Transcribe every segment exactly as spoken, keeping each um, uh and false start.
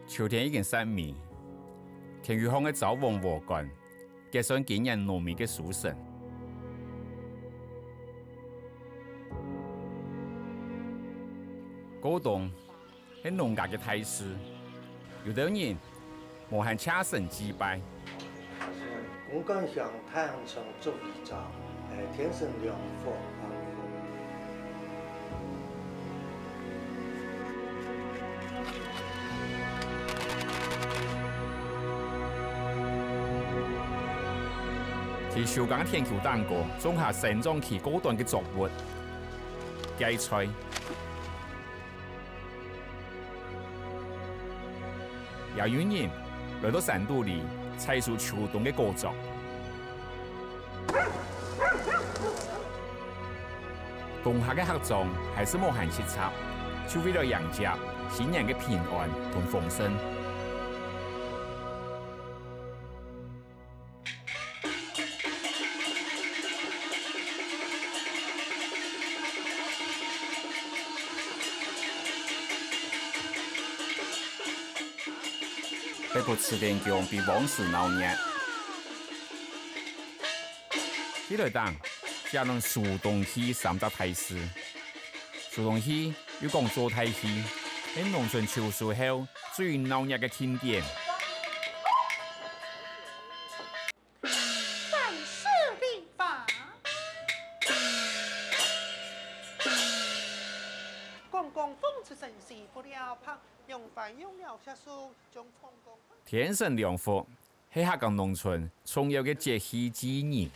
秋天已經煞尾，田坵項个焦黃禾稈，結算今年農民个收成。過冬係農家个大事，有兜人無閒謝神祭拜。 公館鄉太行村祝遺者，誒，天神良福，安福。在收耕田坵頂高，種下生長期過短个作物，芥菜。 也有人來到山肚裡，採收秋冬个果作。冬下个客庄還係無閒歇掣，就為了迎接新年个平安同豐盛。 北埔慈田宮比往時鬧熱。這來當，就係收冬戲三隻大事。收冬戲又講做大戲，係農村秋收後最鬧熱个慶典。 三十里花。公公奉出神仙，不料怕用飯用了下手，將公公。天神良福係客家農村重要个節氣祭儀。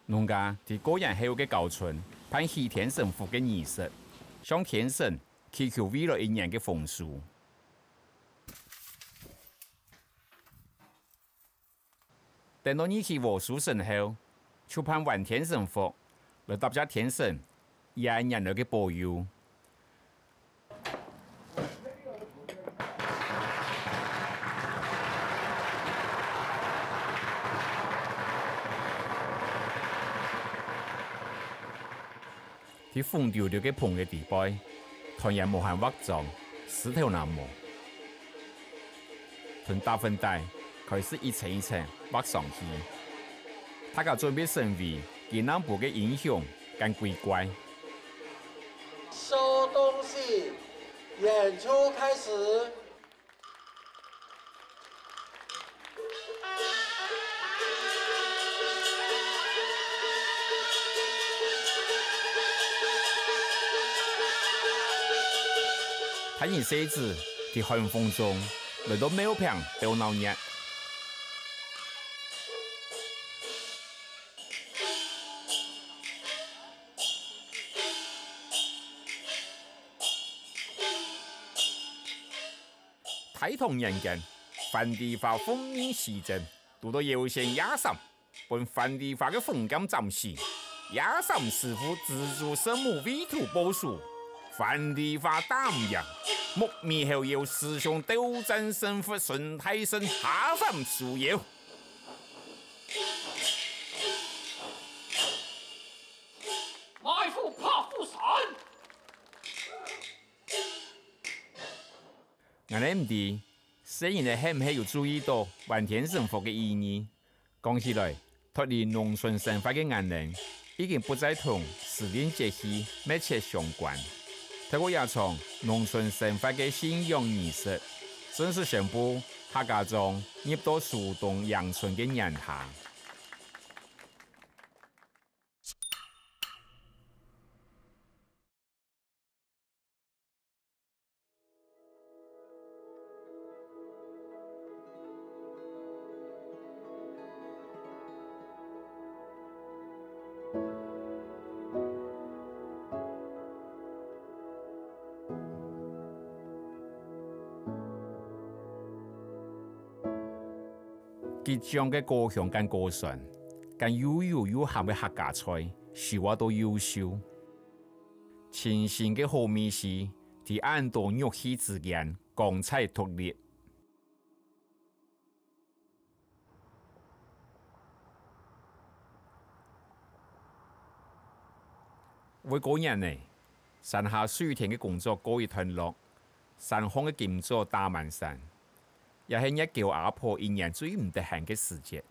農家在過年後个交春辦喜天神福个儀式，向天神祈求未來一年个豐收。 等到日期禾收成後，就辦還天神福，來答謝天神一年來个保佑。在紅丟丟个棚个底背，團圓無閒畫莊，獅頭那毛。 同打粉底開始一層一層畫上去。大家準備成為今年度个英雄跟鬼怪。收東西，演出開始。 大人細子在寒風中來到廟坪鬥鬧熱。 大唐年間，樊梨花奉命西征，堵到姚宣夜斬，分樊梨花个封劍斬死。夜斬師父蜘蛛聖母為徒報仇，樊梨花打毋贏，木尾後姚師兄鬥戰勝佛孫大聖下凡收妖。埋伏白虎山。 𠊎等毋知，細人仔係毋係有注意到還天神福个意義？講起來，脫離農村生活个𠊎等，已經不再同時令節氣密切相關。透過這場農村生活个信仰儀式，正式宣布客家庄入到收冬迎春个年下。 桔醬个果香跟果酸，跟又油又鹹个客家菜，收啊到又秀。清新个好味緒，在恁多肉氣之間，光彩奪麗。 會過年了，山下水田个工作告一段落，山項个金棗打滿山，也係月狗阿婆一年最毋得閒个時節。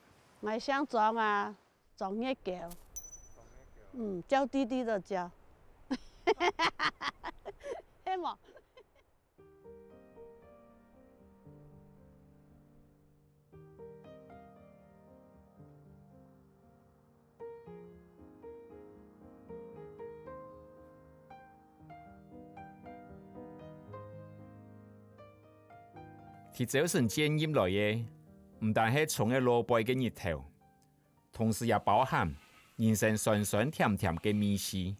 𠊎姓張啊，張月狗。嗯，叫弟弟就叫。係無？ 在朝晨照入來个，毋單係蔥仔落背个日頭，同時也包含人生酸酸甜甜个味緒。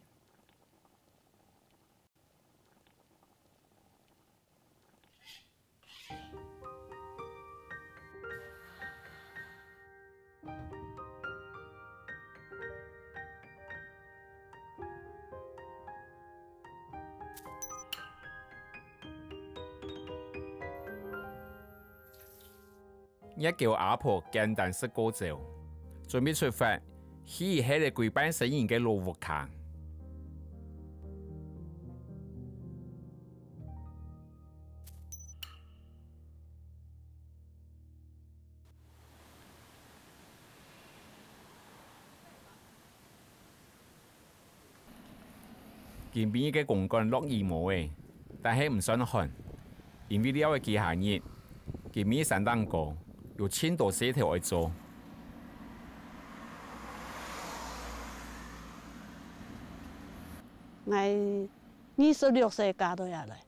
月狗阿婆簡單食過朝，準備出發，去一歇仔歸半生人个老屋下。 今晡日个公館落雨毛仔，但係毋算寒，因為尞仔幾下日，今晡日山頂高有盡多事頭愛做。𠊎二十六歲嫁到這來，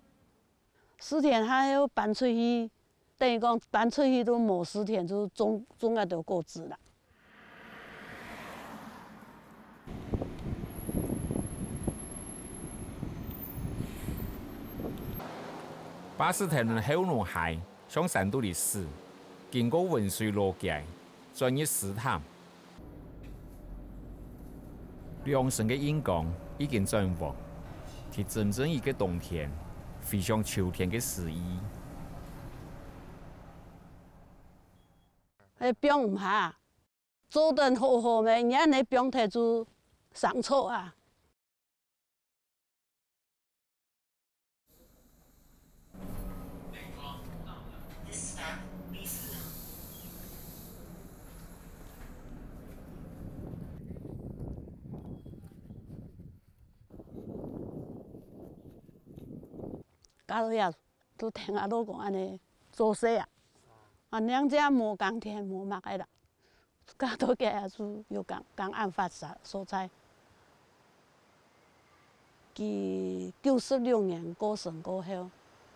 四田下後搬出去，等於講搬出去都無四田，就種，種該兜果子啦。巴士停等後農溪，向山肚裡駛，經過汶水老街，轉入獅潭。 兩身个蔭光已經轉黃，在真正一个冬天，飛上秋天个詩意。欸，放毋下，做得好好咩，你恁呢放忒就生草啊。 嫁到這，就聽𠊎老公恁呢做事啊。啊，娘家無耕田，無麼个啦。 嫁到該就有耕，耕恁闊个所在。佢九十六年過身過後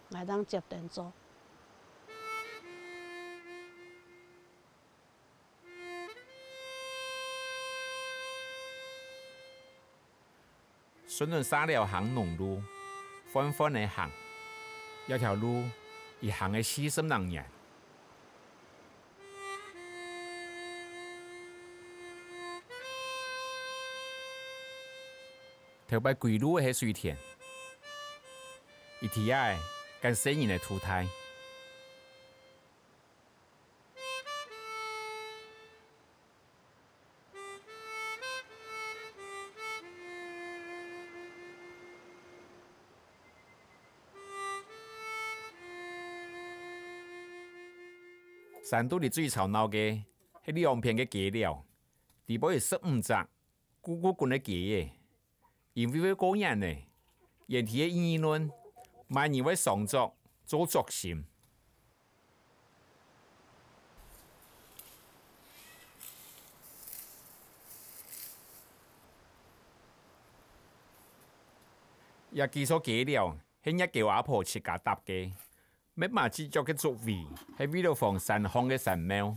，𠊎正接等做。 順等沙寮行農路，緩緩仔行，這條路已行了四十零年。頭擺歸路个係水田，一坵仔間細人仔渡大。 山肚裡最吵鬧个係兩片个雞寮，裡背有十五隻 咕咕滾个雞仔，因為會過年呢，園地个議論，麼人會上桌做桌心。這幾座雞寮係月狗阿婆自家搭个，密麻俐角个竹圍係為了防山洪个山貓。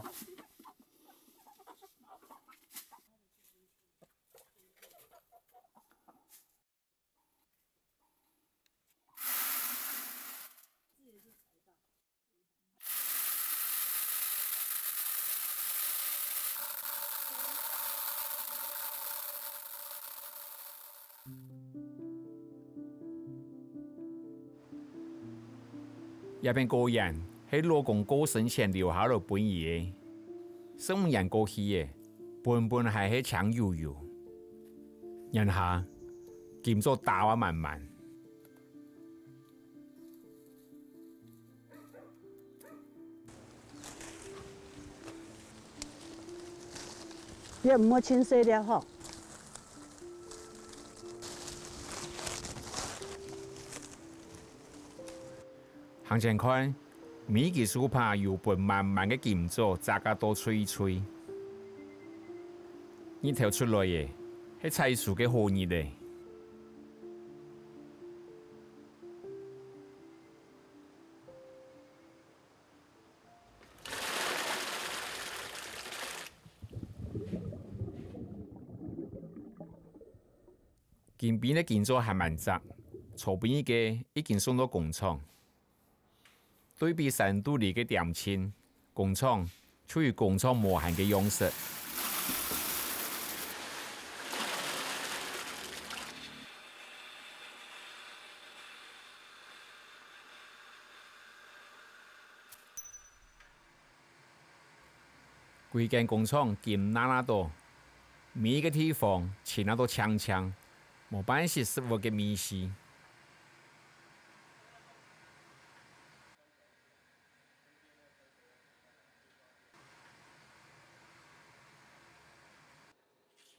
這片果園係老公過身前留下來分佢个，十五年過去了，本本還係青油油。眼下，金棗打啊滿滿。也毋好清洗了吼。行前看，每支樹杈有分滿滿个金棗摘啊到碎碎。日頭出來咧，係採樹个好日咧。 今晡个金棗還吂摘，昨晡日个已經送到工廠。對比山肚裡个恬靜，工廠就有工廠無閒个樣式。 歸間工廠金亮亮到，每一個地方清啊到淨淨，無半息食物个味緒。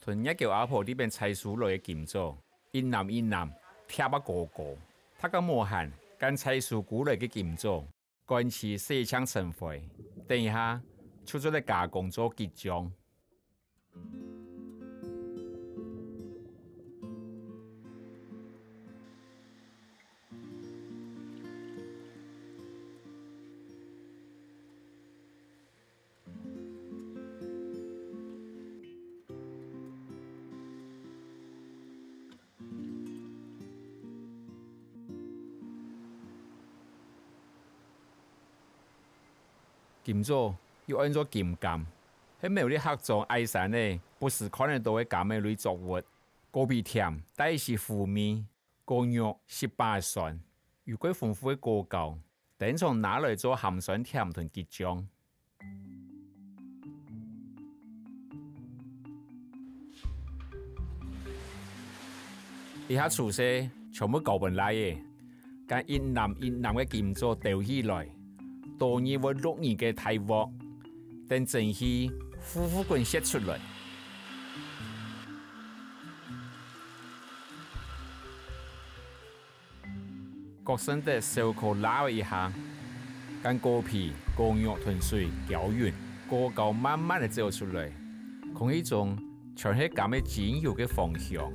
同月嬌阿婆這片採收來个金棗，一籃一籃，疊啊高高，大家無閒，將採收歸來个金棗 乾脆洗淨成灰，等一下就做得加工做桔醬。金棗又安做金柑，係苗栗客庄矮山仔不時看得到个柑仔類作物，果皮甜，帶一息苦味，果肉實把仔酸，有蓋豐富个果膠，當常拿來做鹹酸甜同桔醬。 這下廚師全部交分倈仔，將一籃一籃个金棗兜起來，倒入會淥乳个大鑊，等蒸汽呼呼滾洩出來。 各順德燒烤撈仔一下，將果皮、果肉同水攪勻，果膠慢慢仔走出來，空氣中全係柑仔精油个芳香。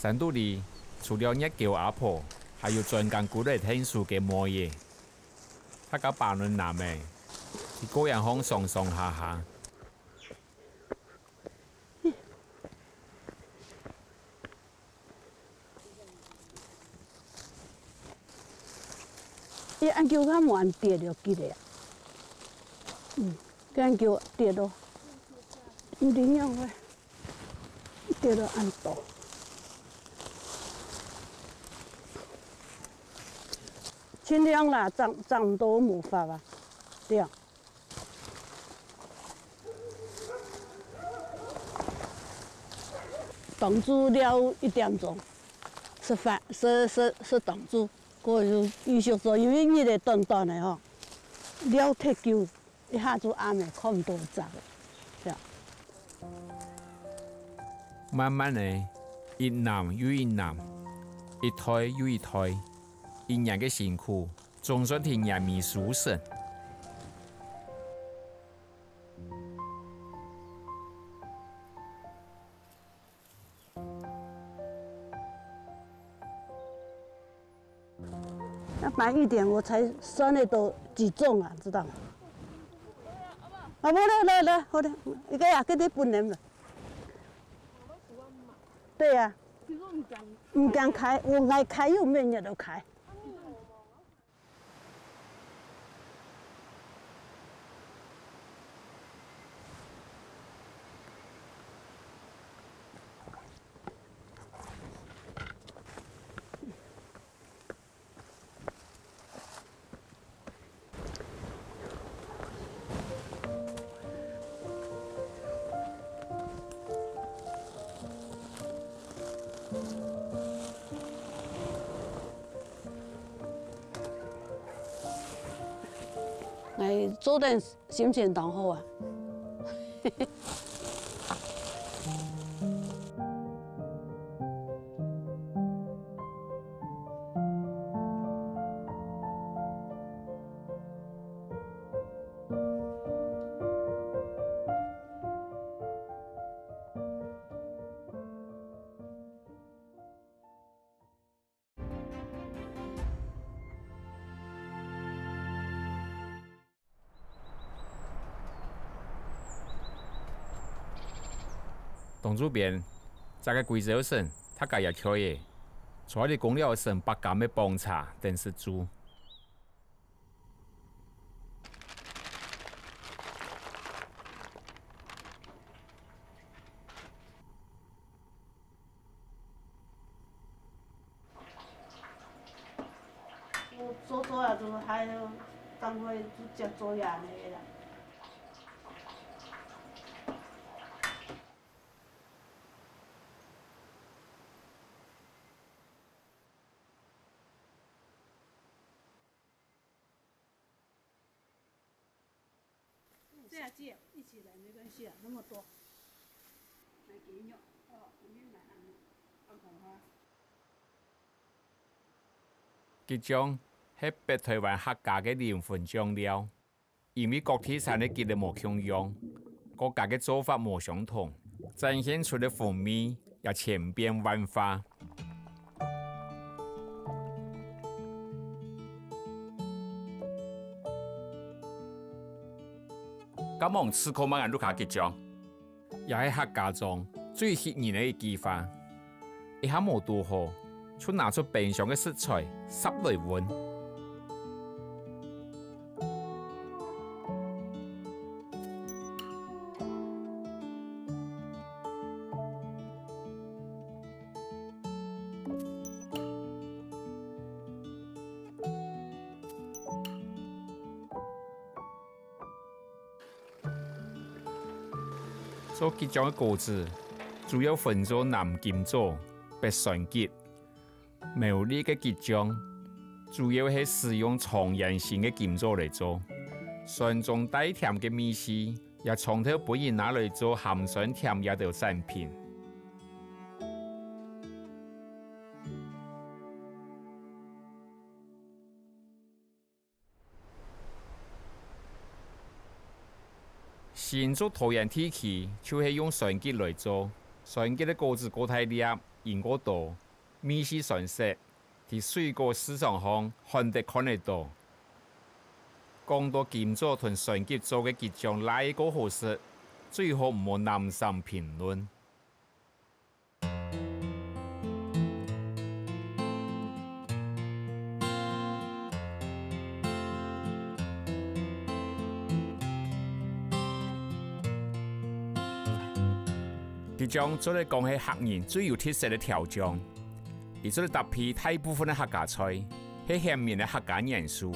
山肚裡，除了月嬌阿婆，還有專工歸來𢯭手个妹仔。大家把輪籃仔，在高原項上上下下。 佢恁久較無恁跌了，記得啊。嗯，恁久跌了，毋知仰會跌了恁多。盡量啦，長，長毋多無法啊，對啊。 當晝尞一點鐘，食飯，食，食，食當晝，過有，有時做有一日个短短个吼，尞忒久，一下就暗了，看毋到隻了，這樣。慢慢个，一籃又一籃，一袋又一袋，一年个辛苦，總算在年尾收成。 要慢一點，我才算得到幾重啊，知道嗎？啊，無咧，來，來，好咧，一個呀，給你分人了。對呀，毋敢開，我愛開又毋係日頭開。𠊎做等心情當好啊。當晝邊，這个歸朝晨，大家也𤸁咧，坐在公寮个身北間个枋茶等食晝。 做做啊，就還有，等會就接做呀，恁樣啦。 這樣借一起來沒關係啊，那麼多。來給你用。哦，你買啊，嗯，好啊。桔醬係北臺灣客家个靈魂醬料，因為各地產个桔仔無共樣，各家个做法無相同，展現出个風味也千變萬化。 敢望試看覓𠊎屋下桔醬，也係客家庄最吸引个一句話。一下無堵好，就拿出冰箱个食材煠來搵。 做桔醬个果子，主要分做南柑棗、北酸桔。苗栗个桔醬，主要係使用長醃性个柑棗來做。酸中帶甜个味緒，也常透分人拿來做鹹酸甜這兜產品。 新竹桃園地區就係用酸桔來做，酸桔个果子過大粒，仁過多，味緒酸澀，在水果市場項罕得看得著。講著柑棗同酸桔做个桔醬哪一個好食，最好毋好濫糝評論。 桔醬做得講係客人最有特色个調醬，佢做得搭配大部分个客家菜，係鮮明个客家元素，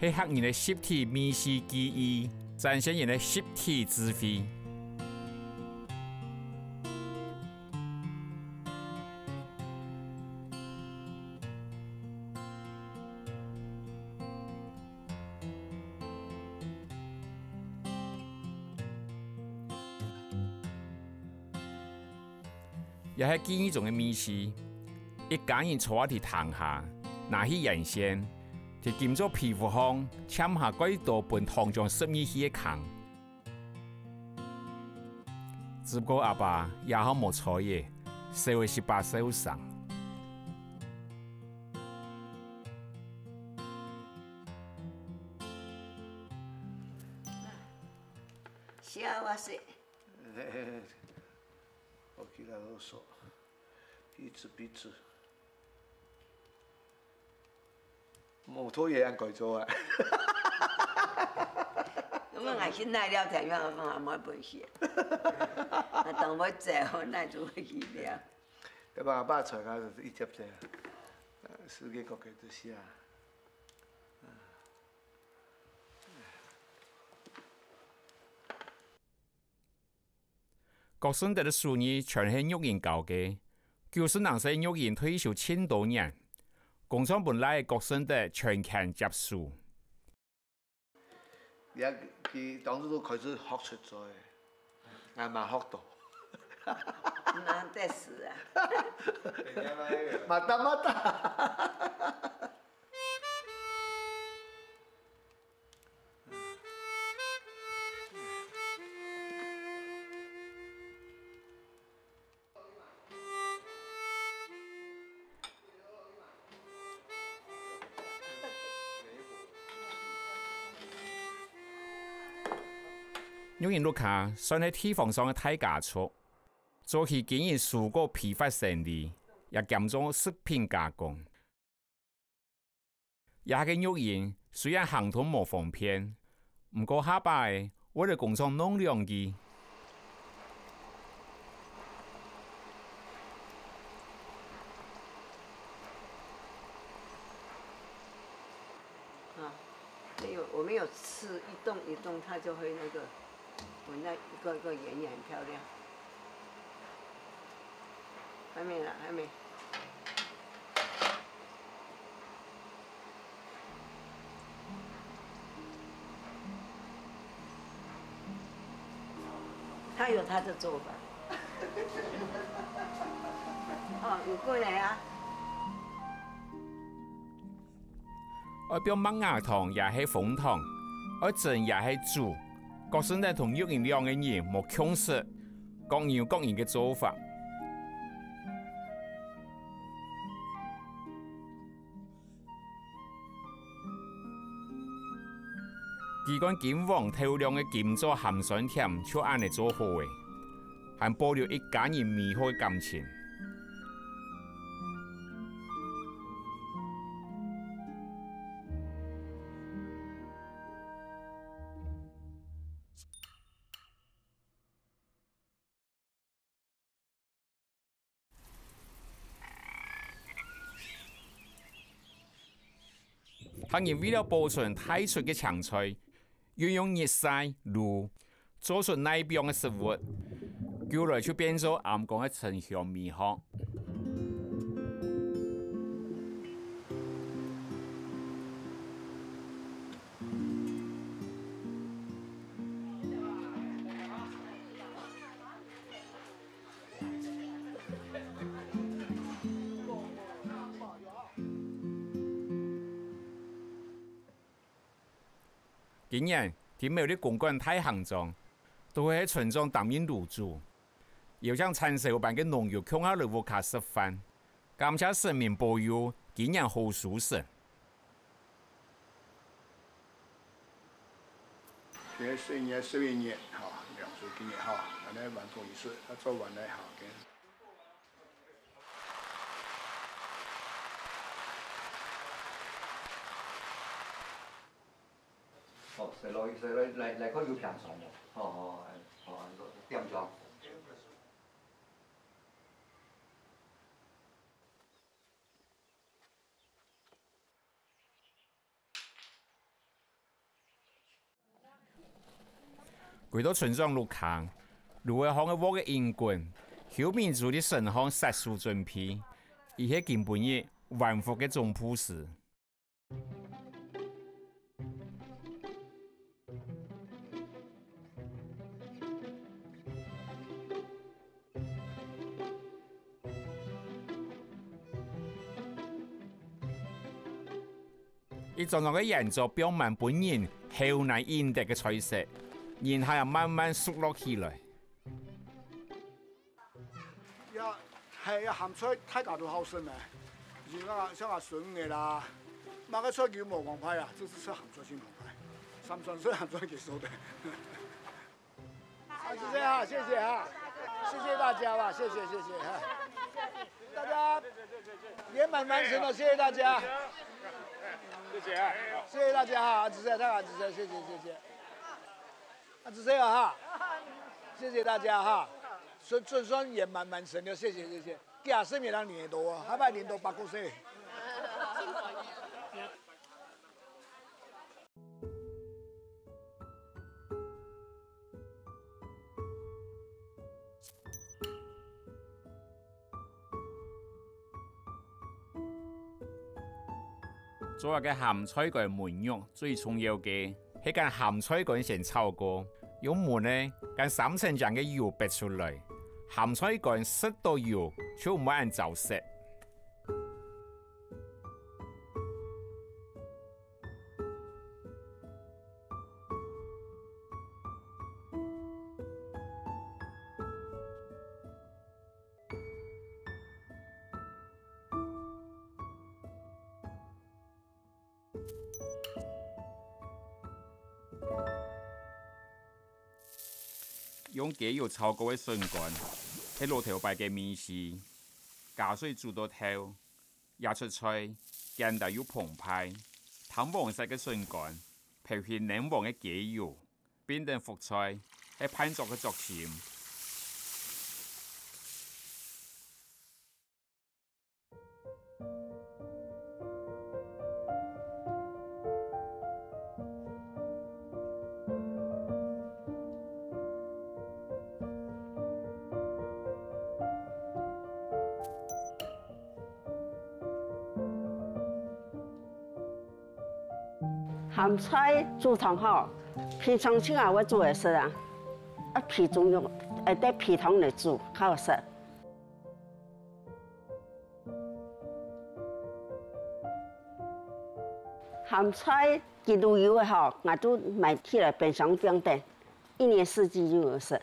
係客人个集體味緒記憶，展現人个集體智慧。 這係記憶中个味緒。一家人坐啊在廳下，拿起鉛線，在柑棗皮膚項簽下蓋多分糖漿食入去个空。 只不過阿爸這下無在咧，愁个實把愁傷。笑啊死！我起來囉嗦，彼此彼此。 摩托也恁改做啊。因為𠊎去哪了，天光阿公阿媽分析。啊，等我走，那就會去了。要不然阿爸傳啊，一接這樣，啊，世界各个都是啊。啊。 郭順德个手藝全係玉英教个，九十零歲玉英退休盡多年，工廠分倈仔郭順德全權接手。也佢當初都開始學出嘴，𠊎嘛學到。難得死啊！嘛得嘛得。 玉仁屋下算係地方上个大家族，早期經營蔬果批發生理，也兼做食品加工。 這下个玉仁雖然行動無方便，毋過下把仔為了工廠弄兩句。啊，沒有，我沒有刺，一動一動，它就會那個，我那一個一個圓圓很漂亮。還沒啦，還沒。 他有他的做法。哦，有過來啊。愛放麥芽糖也係楓糖，愛蒸也係煮，各式仔同玉仁兩個人無共識，各人有各人个做法。 幾罐金黃透亮个金棗鹹酸甜就恁仔做好咧，還保留一家人美好个感情。 客人為了保存大出个青菜，運用日曬、爐，做出耐放个食物，久來就變做暗光个沉香美學。 今年，丁苗栗公館大行庄，都係村長擔任爐主，邀請田小班个農友共下來屋下食飯，感謝神明保佑，今年好收成。 今日十一月，十一月，吼，兩歲今日，吼，恁仔還過一歲，佢做完了，吼，OK。好，坐落去，坐落去，來，來看有平常無？好，好，好，好，點著。 歸到村長屋下，爐仔項个鑊仔已滾，邱明珠在身項煞手準備，這係今晡日晚福个總舖師。 一張張个圓桌放滿分人口難忍得个菜色，人客也慢慢熟絡起來。呀，係呀，鹹菜大家都好食呢。像啊，像啊，筍仔啦，麼个菜佢無講歹啊，就係食鹹菜先講歹。三川菜鹹菜佢收得。 啊，謝謝哈，謝謝哈，謝謝大家吧，謝謝謝謝哈，大家圓滿完成了，謝謝大家，謝謝啊，謝謝大家哈，阿志仔，大家阿志仔，謝謝謝謝，阿志仔啊哈，謝謝大家哈，算算算圓滿完成了，謝謝謝謝，幾十年了，年多啊，還把年多八九歲。 做一個鹹菜乾燜肉，最重要个係將鹹菜乾先炒過，用燜个，將三層醬个油逼出來。鹹菜乾食著油就毋會恁燥澀。 用雞油炒過个筍乾，係老頭擺个味緒。加水煮到透，舀出菜，見到又澎湃，淡黃色个筍乾，配起奶黃个雞油，並等覆菜，係辦桌个桌心。 鹹菜煮湯吼，平常時也會煮來食啊。啊，肥豬肉，愛用肥湯來煮，較好食。鹹菜幾路有个吼，𠊎都買起來冰箱放等，一年四季就有食。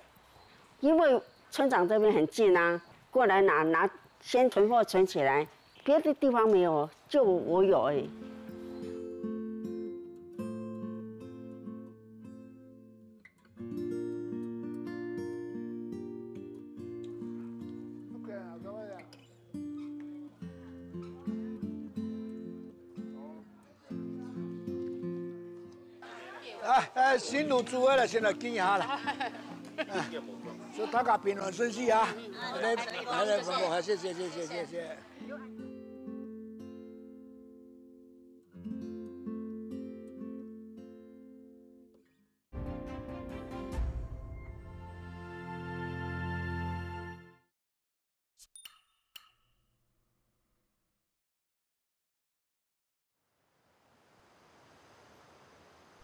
因為村長這邊很近啊，過來拿，拿，先囤貨存起來，別的地方沒有，就我有而已。 來，來，新入住个來，先來敬一下啦。啊，祝大家平安順序啊！來，來，來，謝謝，謝謝，謝謝。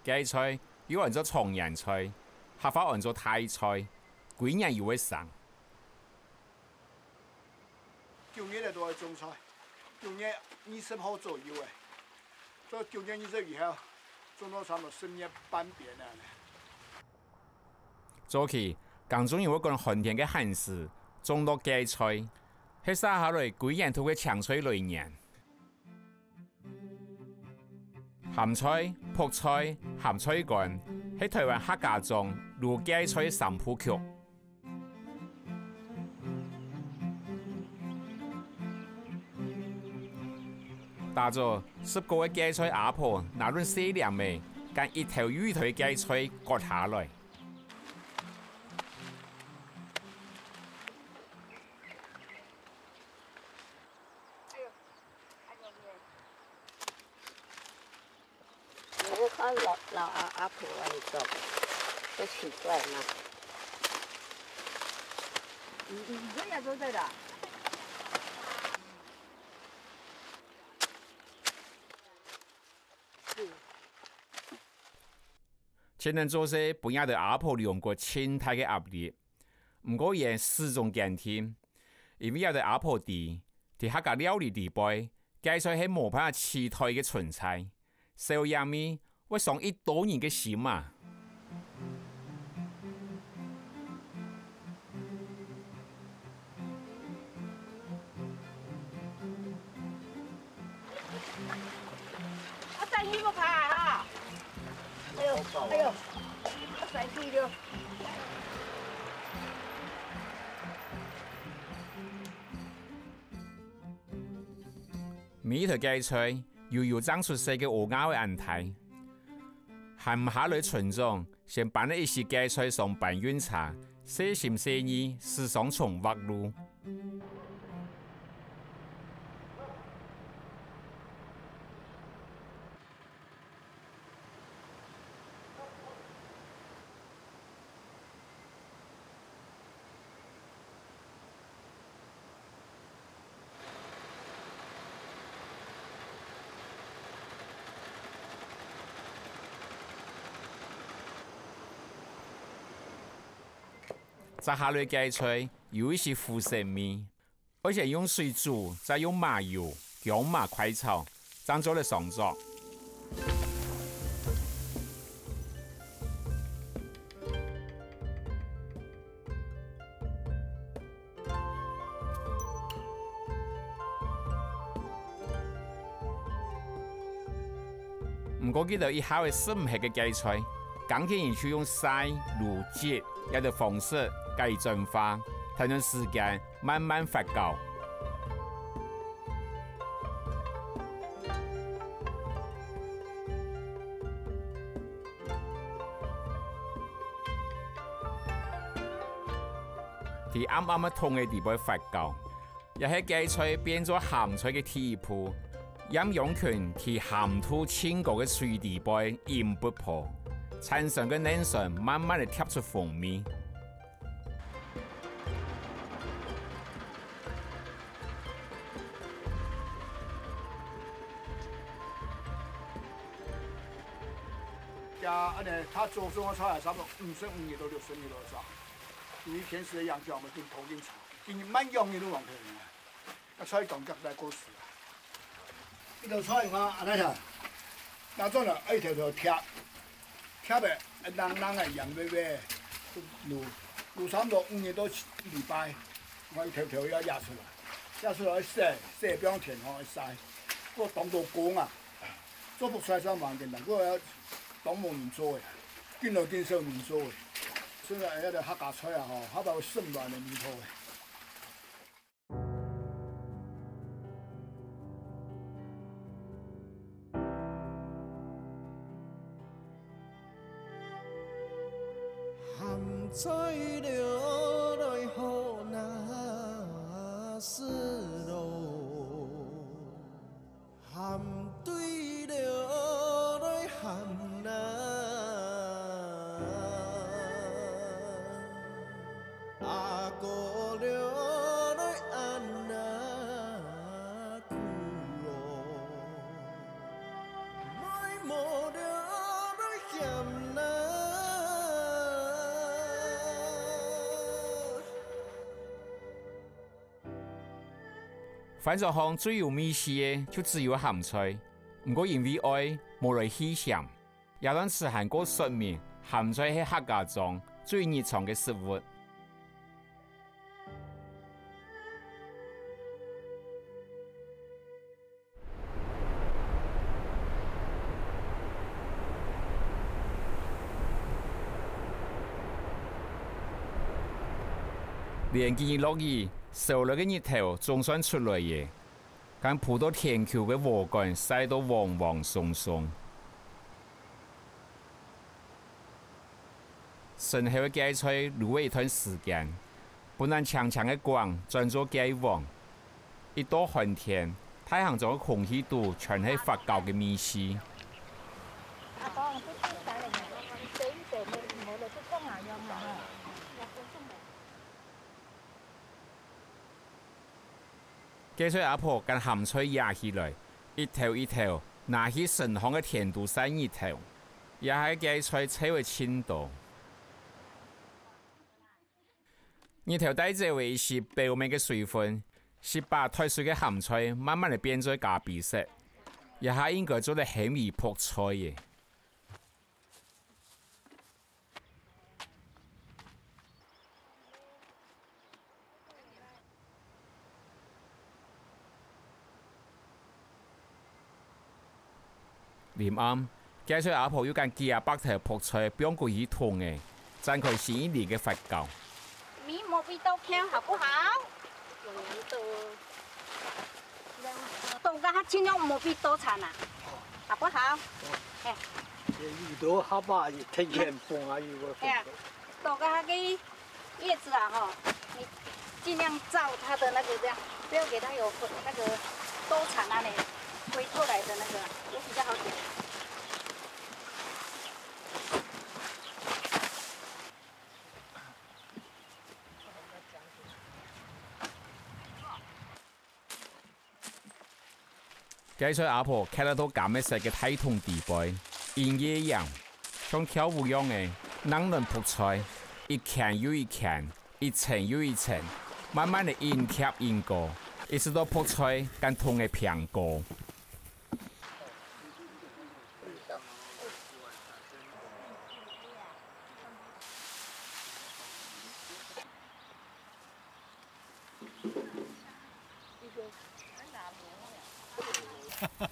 薊菜又安做長年菜，客話安做大菜，歸年又會生。九月个都愛種菜，九月二十號左右个，到九月二十以後，種到差毋多十月半邊啊。 早期，耕種人會趕寒天个限時，種落薊菜，係續下來歸年度个青菜來源。鹹菜、覆菜、鹹菜乾，係臺灣客家庄滷薊菜三部曲。 打早，十過个薊菜阿婆拿輪細鐮仔，將一頭又一頭薊菜割下來。你看老，老阿，阿婆恁做，不奇怪嗎？你，你這也做得的？前陣做事，分這兜阿婆兩個盡大个壓力。毋過，佢始終堅定，因為這兜阿婆知，在客家料理裡背，薊菜係無辦法取代个存在。 少一味，會傷一多人个心啊！啊，生氣不怕啊！哎呦，哎呦，啊，生氣了。 每一頭薊菜，又有正出世个嬰兒仔恁大。閒下來村長，先搬了一息薊菜上搬運車，細心細意，駛上重劃路。摘下來个芥菜有一息苦澀味，愛先用水煮，再用麻油、薑嫲快炒，正做得上桌。 毋過佢兜一下仔食毋核个芥菜，耕田人就用曬、滷、擠這兜方式加以轉化，跈等時間慢慢發酵。 在暗暗个桶仔底背發酵，也係芥菜變做鹹菜个第一步。鹽羊群在鹹度盡高个水底背引匍叵，產生个乳酸慢慢仔貼出風味。 這恁呢，佢做這種个菜啊，差不多五十五日到六十日了，係吧？因為天時个影響，𠊎等緊拖緊炒，今日慢用日都往後呢，啊，菜當遽來過時啊。這道菜啊，恁呢啊，拿轉來，愛一條條切，切个，冷冷个，軟軟个，滷，滷差不多五日到一禮拜，𠊎一條條愛挖出來，挖出來洗，洗放天吼，愛曬，過當多工啊。 做覆菜上蠻簡單，不過當無人做个，緊來緊少人做个。所以講，該个客家菜啊，吼，較無生卵个味道个。 鹹菜落來好拿手咯，鹹水落來鹹啦，阿哥落來恁啊苦咯。 飯桌項最有味緒个就只有鹹菜，毋過因為愛，無來去嫌。這段時間過說明，鹹菜係客家庄最日常个食物。 連幾日落雨，燒熱个日頭總算出來了，將鋪到田坵个禾稈曬到黃黃鬆鬆。 身後个芥菜滷了一段時間，分恁青青个光轉做芥黃。一到寒天，大坑庄个空氣肚全係發酵个味緒。芥菜阿婆將鹹菜挖起來，一頭一頭拿去身項个田肚曬日頭，這下芥菜瘦仔盡多。日頭帶走了一息表面个水分，息把脫水个鹹菜慢慢仔變做咖啡色，這下應該做得喊佢覆菜了。 臨暗，芥菜阿婆又將幾下百頭覆菜放歸去桶仔，展開新一輪个發酵。米莫比豆片好不好？有一个 豆个它盡量莫比多長啊，好不好？哎，有的好吧，也天天放啊，有个哎呀，豆个它个叶子啊，哈，你尽量照它的那个这样，不要给它有那个多长啊，你回过来的那个，也比较好点。 芥菜阿婆㧡到到柑仔色个大桶底背，音樂樣，像跳舞樣仔，冷暖覆菜，一圈又一圈，一層又一層，慢慢个印貼印膏，一直到覆菜乾通个平膏。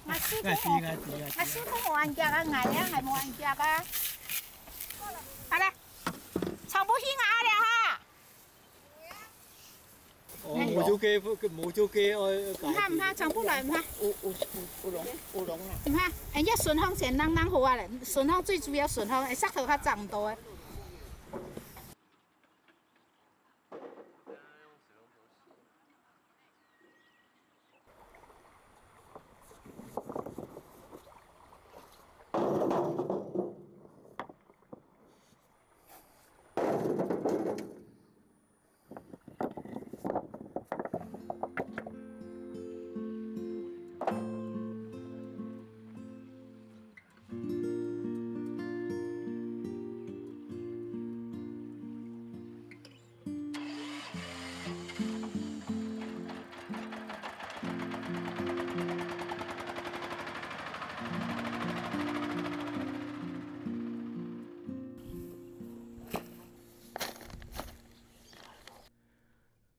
𠊎師傅無，𠊎師傅無恁遽啊，𠊎也還無恁遽啊。好了，全部去𠊎了哈。哦，無就該，無就該，哦，毋怕，毋怕，全部來，毋怕。有，有，有，有龍，有龍啊。毋怕，哎，愛順風先，人人好啊咧，順風最主要順風，哎，石頭較長多誒。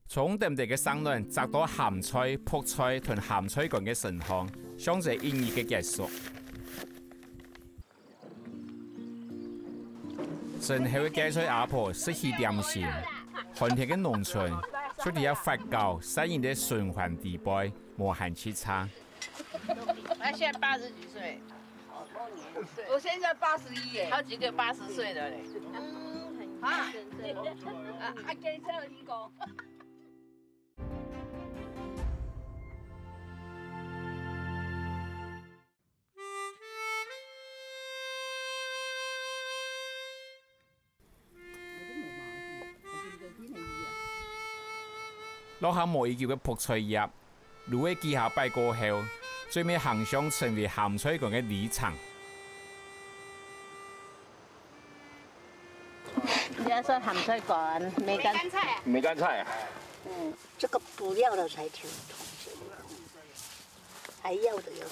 從澹澹个生卵摘到鹹菜、覆菜同鹹菜乾个身項，像係一日个結束。身後个芥菜阿婆食起點心，寒天个農村，就在這發酵、曬人个循環底背，無閒去差。 他現在八十幾歲，我現在八十一耶，好幾個八十歲的嘞。嗯，很啊，啊，啊，跟這一個。 落下無幾久个覆菜葉，滷个幾下擺過後，最尾行上成為鹹菜乾个里程。這係鹹菜乾，梅乾。梅乾菜啊。梅乾菜啊。嗯，這個不要了才挺好吃。 還要的要。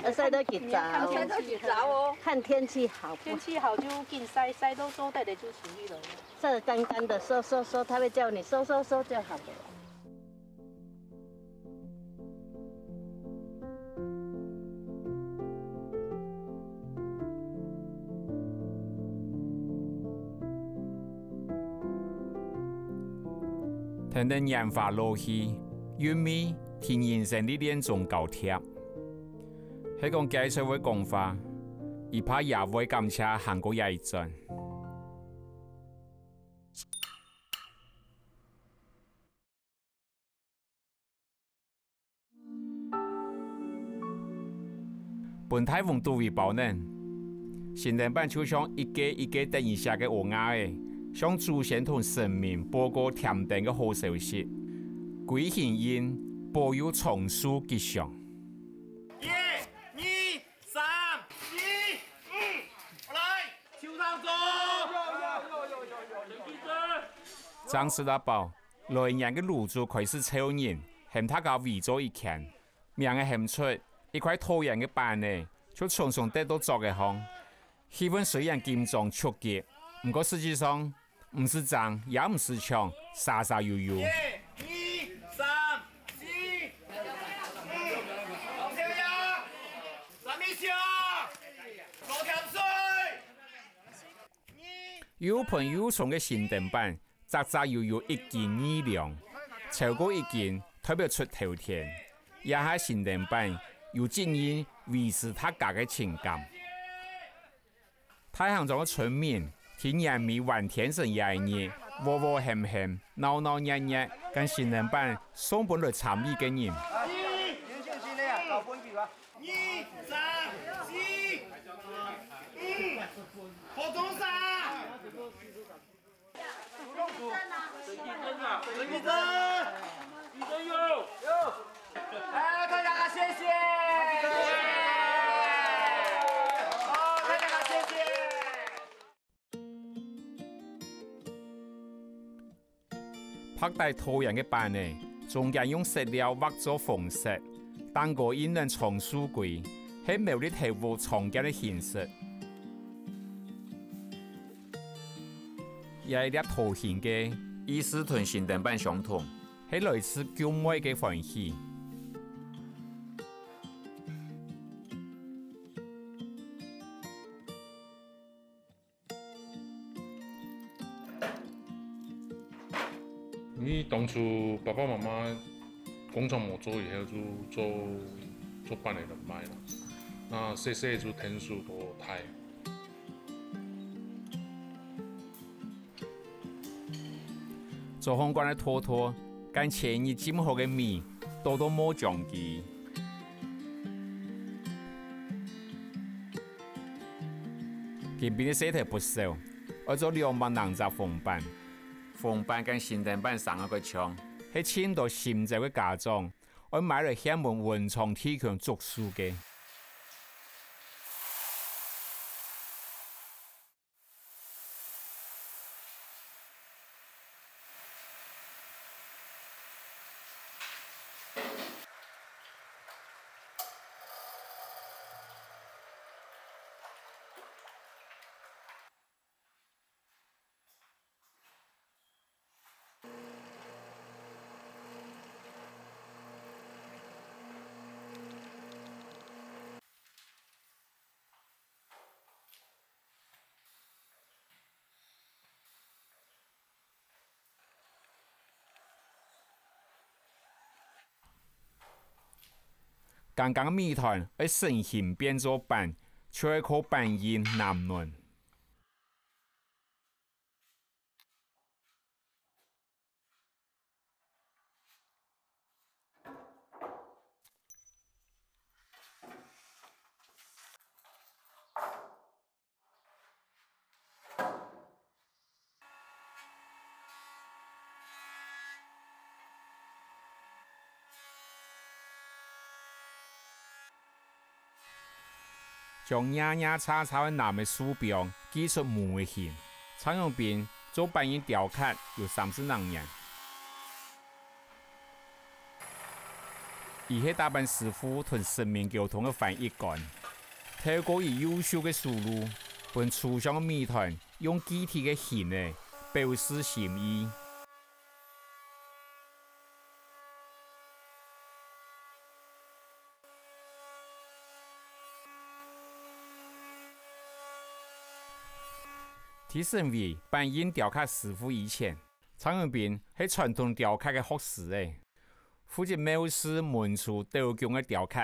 要曬到幾早？曬到幾早哦？看天氣好不好？天氣好就緊曬，曬到做得的就出去了。曬得乾乾的，收收收，他會叫你收收收就好了。 跈等年華老去，韻味在人生歷練中交疊。係講該時會講話，佢怕也會感謝行過這一轉。 分大風肚裡包等。新燈粄就像一個一個等人惜个嬰兒仔，向祖先同神明報告添丁个好消息，歸心印，保佑長壽吉祥。一、二、三、四、五，來，手上做。正食啊飽， 來年个爐灶開始湊人，喊大家圍做一圈，名仔喊出，一塊討厭个粄仔，就重重擲到桌仔項。氣氛雖然緊張刺激，毋過實際上，毋使爭，也毋使搶，沙沙悠悠。一、二、三、四、五，放手呀！啥物事啊？落添水！ 又肥又重个新燈粄，隻隻又有一斤二兩，超過一斤代表出頭天。這下新燈粄有責任維持大家个情感。大坑庄个村民在年尾還天神這一日，和和和和，鬧鬧熱熱，將新燈粄送分來參與个人。 二、三、四、五，好中啥？陳啟正啊，陳啟正，啟正有。有。哎，大家謝謝。好，大家謝謝。白底桃仁个粄仔，中間用色料畫做紅色，頂高印等松樹槐，係苗栗頭屋常見个形式。這一粒桃形个，意思同心燈粄相同，係來自宮妹个歡喜。 因為當初爸爸媽媽工廠無做以後，就做，做粄仔來賣啦。該細細就𢯭手到大。做烘乾个托托，將前日浸好个米，倒到磨漿機。今晡日个事頭不少，愛做兩百零隻紅粄。 紅粄跟心燈粄生到蓋像，係盡多心焦个家長，愛買來獻分文昌帝君祝壽个。 乾乾个米團愛成形變做粄，就愛靠粄印揇卵。 將伢伢叉叉个揇个樹枋鋸出模个形。蔡永斌做粄印雕刻有三十零年。佢係打粄師傅同神明溝通个翻譯官，透過佢優秀个手路，分抽象个米團用具體个形仔表示心意。 在成為粄印雕刻師傅以前，蔡永斌係傳統雕刻个學師仔，負責廟寺、門柱、斗拱个雕刻。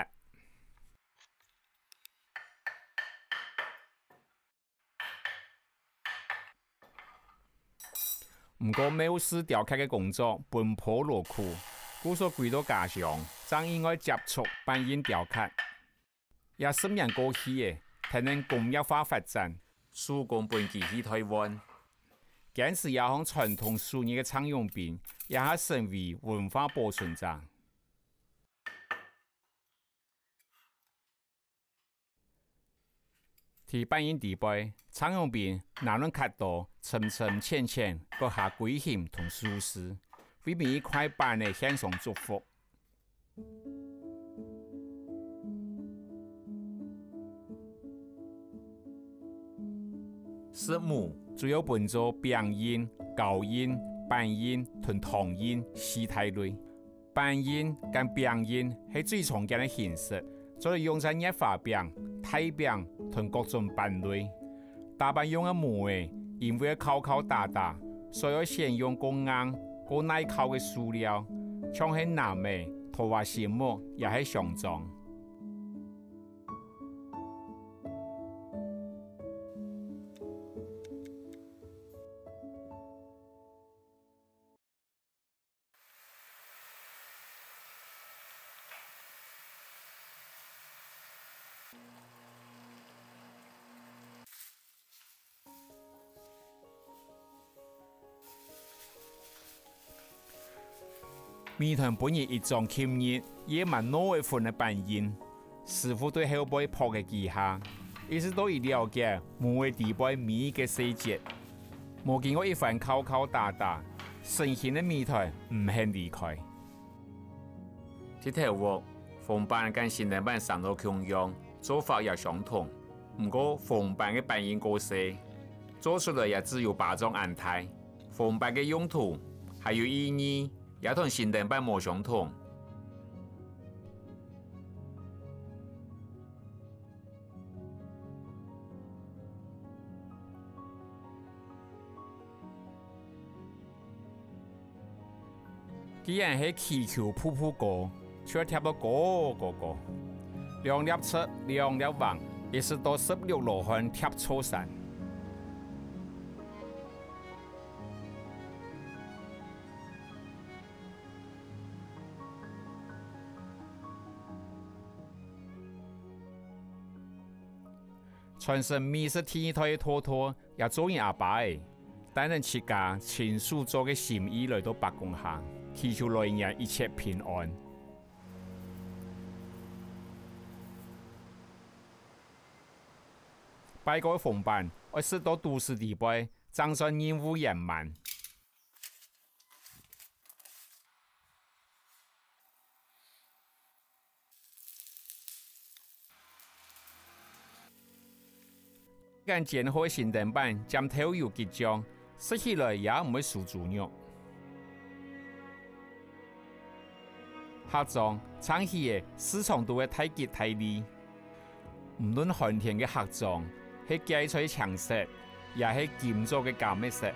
毋過廟寺雕刻个工作分婆勞苦，故所歸到家鄉，正意外接觸粄印雕刻。這十年過去咧，跈等工業化發展，手工分機器替換。堅持這項傳統手藝个蔡永斌，這下成為文化保存者。 在粄印底背，蔡永斌拿等刻刀，深深淺淺，割下規形同手勢，為每一塊粄仔獻上祝福。石模主要分做餅印、糕印、粄印同糖印四大類。 粄印跟餅印係最常見个形式，主要用在月華餅、大餅同各種粄類。打粄用个模仔，因為愛敲敲打打，所以愛選用較硬、較耐敲个塑料，像係楢仔、桃花心木也係香樟。 米團本日一張吸引，也滿腦仔粉个粄印，師傅對後背拍个幾下，一直到佢了解模仔底背每一個細節。無經過一番敲敲打打，神仙个尾台毋肯離開。在頭屋，紅粄跟新燈粄生到共樣，做法也相同，毋過紅粄个粄仁較細，做出來也只有巴掌恁大。紅粄个用途還有意義，也同新燈粄無相同。 既然係祈求步步高，就愛疊到高高高。兩粒直，兩粒橫，一直到十六羅漢疊錯山。 傳承美食第二代个大大，也做人阿爸个，帶等自家親手做个心意來到伯公下，祈求來年一切平安。拜過个紅粄，愛食到肚屎裡背，正算任務圓滿。 間煎好个新燈粄，沾豆油桔醬，食起來也毋會輸豬肉。客庄撐起个市場肚个大吉大利，毋論寒天个客庄，係芥菜青色， 也係今早个柑仔色，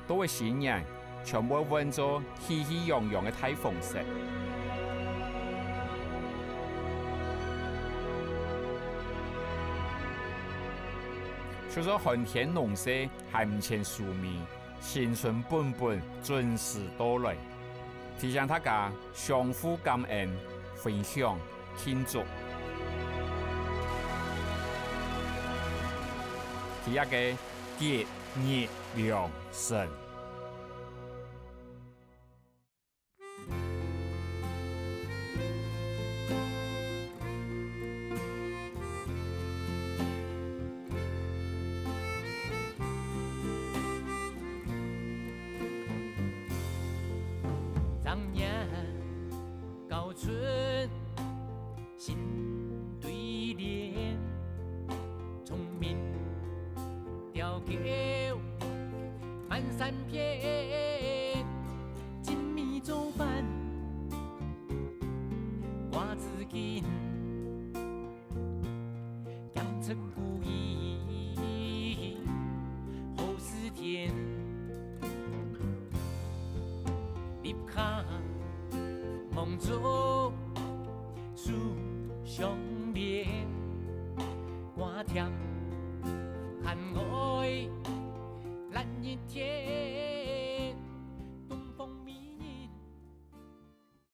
到了新年，全部會換做喜氣洋洋个大紅色。就算寒天農事還毋曾收尾，新春本本準時到來。 提醒大家相互感恩、分享、慶祝。第一个，吉日良辰。 正月交春新對聯，聰明調狗滿山遍，精米做伴掛紙巾。 兼出故意好事天，立下望族樹相連，掛貼還愛